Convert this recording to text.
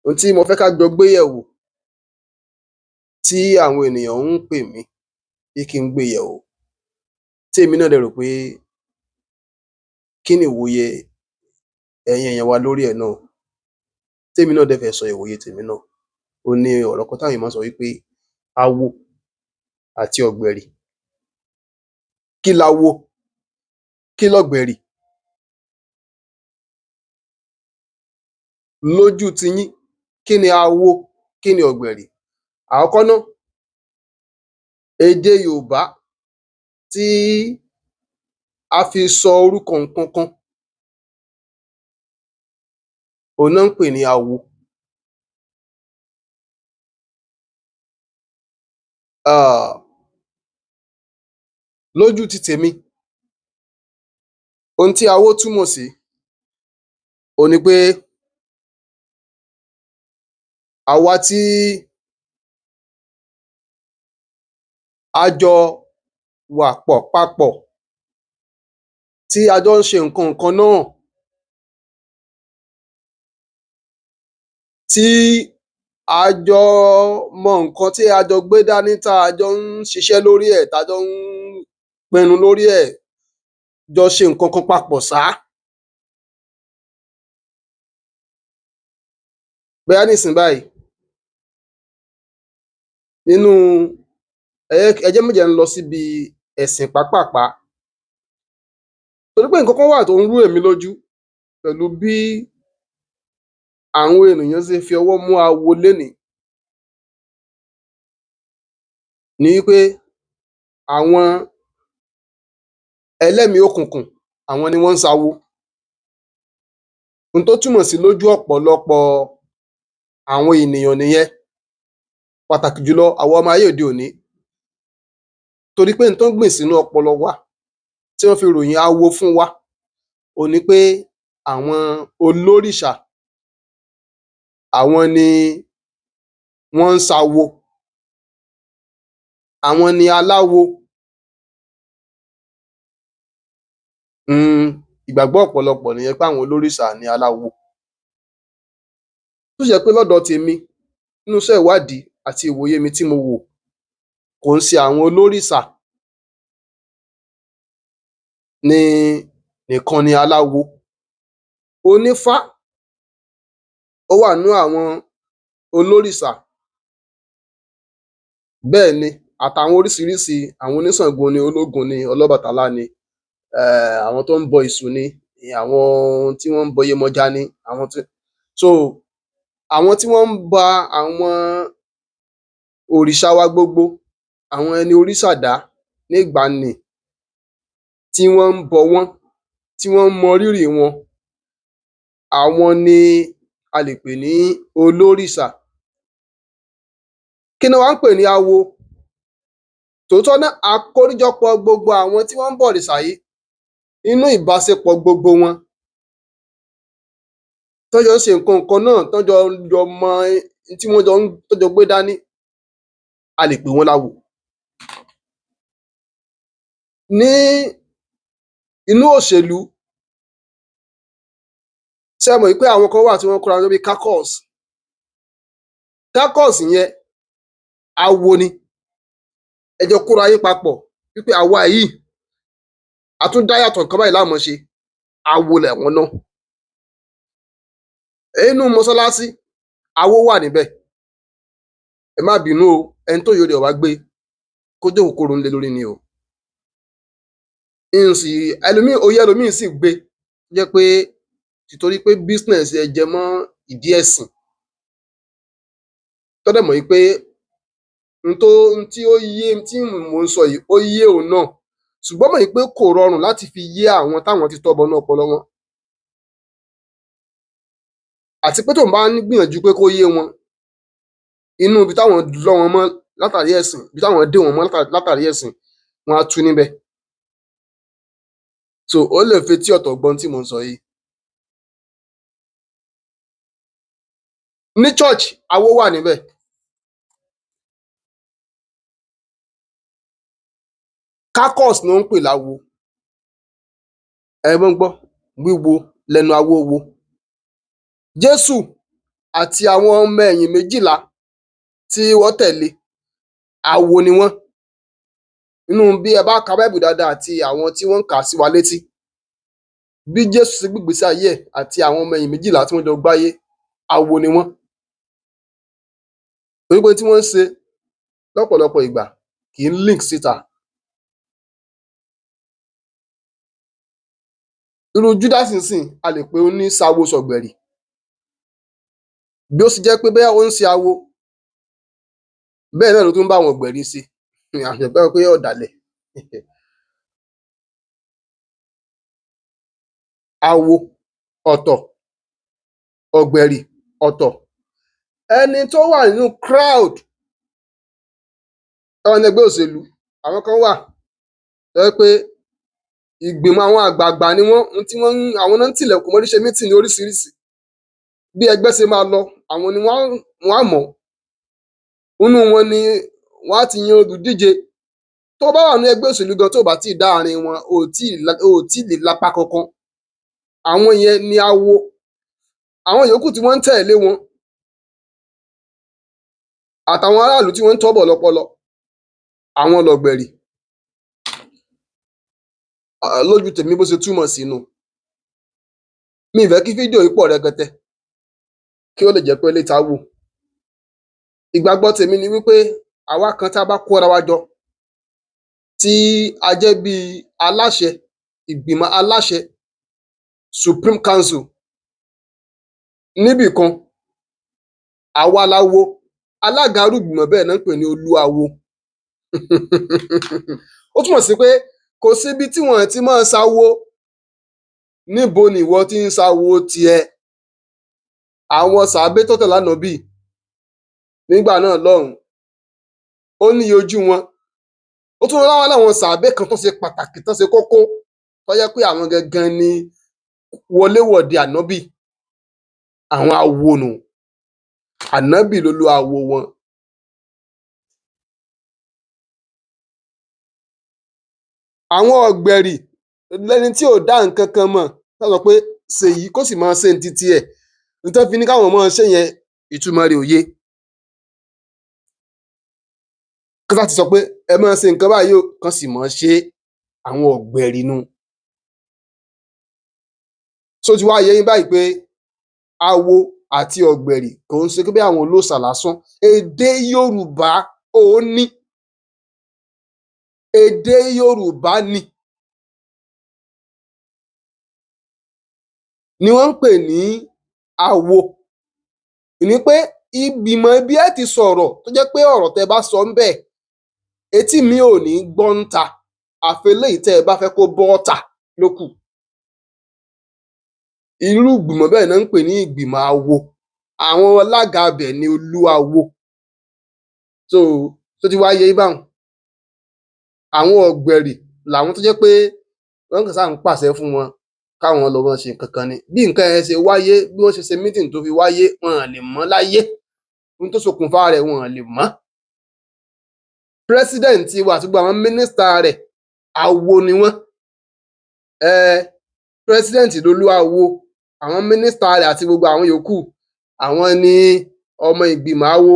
Ohun tí mo fẹ́ ká jọ gbé yẹ̀wò, tí àwọn ènìyàn ń pè mí pé kí n gbé yẹ̀wò, tí èmi náà dẹ̀ rò pé kí ni ìwòye ẹ̀yin èèyàn wa lórí ẹ̀ náà, tí èmi náà dẹ̀ fẹ́ sọ ìwòye tèmi náà, òhun ni ọ̀rọ̀ kan táwọn èèyàn máa ń sọ wípé awo àti ọ̀gbẹ̀rì. Kí lawo? Kí lọ̀gbẹ̀rì? Lójú tiyín, kí ni awo? Kí ni ọ̀gbẹ̀rì? Àkọ́kọ́ ná, èdè Yorùbá tí a fi sọ orúkọ nǹkan kan, òhun ná ń pè ní awo. Lójú ti tèmi, ohun tí awó túmọ̀ sí òhun ni pé àwa tí a jọ wà pọ̀ papọ̀, tí a jọ ń ṣe nǹkan kan náà, tí a jọ mọ nǹkan tí a jọ gbé dání, tá a jọ ń ṣiṣẹ́ lórí ẹ̀, tá a jọ ń pinnu lórí ẹ̀, jọ ṣe nǹkan kan papọ̀ ṣá. Bóyá nísìnyí báyìí, nínú ẹ jẹ́ má jẹ́ n lọ síbi ẹ̀sìn pàápàápàá, torí pé nǹkan kan wà tó ń rú èmi lójú pẹ̀lú bí àwọn ènìyàn ṣe fi ọwọ́ mú awo lénìí, ni wípé àwọn ẹlẹ́mìí òkùnkùn, àwọn ni wọ́n ń ṣawo. Ohun tó túmọ̀ sí lójú ọ̀pọ̀lọpọ̀ àwọn ènìyàn nìyẹn, pàtàkì jùlọ àwa ọmọ ayé òde òní, torí pé n tán gbìn sínú ọpọlọ wa, tí wọ́n fi ròyìn awo fún wa, òhun ni pé àwọn olórìṣà, àwọn ni wọ́n ń ṣawo, àwọn ni aláwo. Ìgbàgbọ́ ọ̀pọ̀lọpọ̀ nìyẹn pé àwọn olórìṣà ni aláwo. Tó sì jẹ́ pé lọ́dọ̀ tèmi, nínú iṣẹ́ ìwádìí àti ìwòye mi tí mo wò, kò ń ṣe àwọn olórìṣà ni nìkan ni aláwo. Onífá, ó wà nínú àwọn olórìṣà. Bẹ́ẹ̀ ni, àtàwọn oríṣiríṣi, àwọn oníṣàngó ni, ológun ni, ọlọ́bàtálá ni, àwọn tó ń bọ Èṣù ni, àwọn tí wọ́n ń bọ Yemọja ni, àwọn tí, so àwọn tí wọ́n ń ba àwọn òrìṣà wa gbogbo, àwọn ẹni oríṣà dá nígbàanì, tí wọ́n ń bọ wọ́n, tí wọ́n ń mọ rírì wọn, àwọn ni a lè pè ní olórìṣà. Kí ni wọ́n ń pè ní awo? Tòótọ́ ná, àkóríjọpọ̀ gbogbo àwọn tí wọ́n ń bọ̀rìṣà yìí, inú ìbáṣepọ̀ gbogbo wọn, tán jọ ń ṣe nǹkan kan náà, tán jọ jọ mọ n tí wọ́n jọ ń tán jọ gbé dání, a lè pè wọ́n láwo. Ní inú òṣèlú, ṣé ẹ mọ̀ wípé àwọn kan wà tí wọ́n kóra jọ bí caucus? Caucus yẹn, awo ni. Ẹ jọ kóra yín papọ̀ wípé àwa yìí, a tún dá yàtọ̀, nǹkan báyìí lá máa ṣe. Awo làwọn náà. Inú mọ́sálásí, awo wà níbẹ̀. Ẹ má bínú o, ẹni tóye rẹ̀ ò bá gbé, kó jókòó kó ronú lé lórí ni o. N sì ẹlòmíì, òye ẹlòmíì sì gbé, jẹ́ pé tìtorí pé business ẹ jẹ mọ́ ìdí ẹ̀sìn. Tó dẹ̀ mọ̀ wípé n tó n tí ó yé n tí mò ń sọ yìí, ó yé òun náà. Ṣùgbọ́n mọ̀ wípé kò rọrùn láti fi yé àwọn táwọn ti tọ́ bọnú ọpọlọ wọn. Àti pé tóun bá ń gbìyànjú pé kó yé wọn, inú ibi táwọn lọ́ wọn mọ́ látàrí ẹ̀sìn, ibi táwọn dè wọ́n mọ́ látàrí ẹ̀sìn, wọ́n á tú níbẹ̀. So ó lè fetí ọ̀tọ̀ gbọ́ ohun tí mò ń sọ yìí. Ní church, awo wà níbẹ̀. Caucus ni wọ́n ń pè láwo. Ẹ mọ́ gbọ́, wíwo lẹnu awo wo. Jésù, àti àwọn ọmọ ẹ̀yìn 12 tí wọ́n tẹ̀lé, awo ni wọ́n. Nínú bí ẹ bá ka Báíbù dáadáa àti àwọn tí wọ́n ń kà á sí wa létí, bí Jésù ṣe gbégbèsí ayé ẹ̀ àti àwọn ọmọ ẹ̀yìn 12 tí wọ́n jọ gbáyé, awo ni wọ́n. Torí pé tí wọ́n ń ṣe lọ́pọ̀lọpọ̀ ìgbà kì í link síta. Irú Júdásì ńsìn, a lè pè ó ní sawo sọ̀gbẹ̀rì. Bí ó sì jẹ́ pé bóyá ó ń ṣe awo, bẹ́ẹ̀ náà ló tún bá àwọn ọ̀gbẹ̀rì ṣe. Àṣẹ̀gbẹ́ pé ọ̀dàlẹ̀. Awo ọ̀tọ̀, ọ̀gbẹ̀rì ọ̀tọ̀. Ẹni tó wà nínú crowd táwọn ẹgbẹ́ òṣèlú, àwọn kan wà tó jẹ́ pé ìgbìmọ̀ àwọn àgbààgbà ni wọ́n, tí wọ́n ń àwọn náà ń tilẹ̀kùn mọ́rí ṣe meeting oríṣiríṣi. Bí ẹgbẹ́ ṣe máa lọ, àwọn ni wọ́n á mọ̀. Inú wọn ni wọ́n á ti yan olùdíje. Tó bá wà ní ẹgbẹ́ òṣèlú gan, tó bá tíì dá àárín wọn, o ò tíì lè lapa kankan. Àwọn yẹn ni awo. Àwọn yòókù tí wọ́n ń tẹ̀lé wọn àtàwọn aráàlú tí wọ́n ń tọ́bọ̀ lọ́pọlọ, àwọn lọ̀gbẹ̀rì. Lójú tèmi bó ṣe túmọ̀ sínú. Mi ì fẹ́ kí fídíò yìí pọ̀ rẹpẹtẹ kí ó lè jẹ́ pé létà wò. Ìgbàgbọ́ tèmi ni wípé àwa kan tá a bá kó ara wa jọ tí a jẹ́ bí aláṣẹ, ìgbìmọ̀ aláṣẹ, Supreme Council níbì kan, àwa láwo. Alága irú ìgbìmọ̀ bẹ́ẹ̀ náà ń pè ní olúawo. Ó túmọ̀ sí pé kò síbi tí wọ́n ti máa ṣawo. Níbo ni ìwọ ti ń ṣawo tiẹ̀? Àwọn sàábé tó tẹ̀lé Ànábì nígbà náà lọ́hùn, ó ní ojú wọn. Ó tún wá láwọn sàábé kan tó ṣe pàtàkì, tó ṣe kókó, tó jẹ́ pé àwọn gangan ni wọléwọ̀de Ànábì. Àwọn awo nù. Ànábì lolú awo wọn. Àwọn ọ̀gbẹ̀rì lẹ́ni tí ò dá nǹkan kan mọ̀, tó sọ pé ṣèyí kó sì máa ṣe ní títí ẹ̀. Nítorí fi ní káwọn máa ṣe yẹn, ìtumọ̀ rẹ̀ ò yé. Kí wọ́n ti sọ pé ẹ máa ṣe nǹkan báyìí o, kán sì máa ṣe é. Àwọn ọ̀gbẹ̀rì nu. Ṣó ti wá yé yín báyìí pé awo àti ọ̀gbẹ̀rì kò ń ṣe pé bí àwọn olóòṣà lásán. Èdè Yorùbá ó ní. Èdè Yorùbá ni. Ni wọ́n ń pè ní awo. Ní pé ìgbìmọ̀ bí ẹ ti sọ̀rọ̀ tó jẹ́ pé ọ̀rọ̀ tẹ́ bá sọ ńbẹ̀, etí mi ò ní gbọ́ ń ta. Àfi eléyìí tẹ́ ẹ bá fẹ́ kó bọ́ ta ló kù. Irú ìgbìmọ̀ bẹ́ẹ̀ náà ń pè ní ìgbìmọ̀ awo. Àwọn alága ibẹ̀ ni olúawo. So tó ti wá yé yín báhun. Àwọn ọ̀gbẹ̀rì làwọn tó jẹ́ pé wọ́n kàn sáà ń pàṣẹ fún wọn káwọn lọ máa ṣe nǹkan kan ni. Bí nǹkan yẹn ṣe wáyé, bí wọ́n ṣe ṣe meeting tó fi wáyé, wọn à lè mọ̀ láyé. Ohun tó ṣokùnfà rẹ̀ wọn à lè mọ̀. President wa àti gbogbo àwọn mínísítà rẹ̀, awo ni wọ́n. President lolú awo, àwọn mínísítà rẹ̀ àti gbogbo àwọn yòókù, àwọn ni ọmọ ìgbìmọ̀ awo.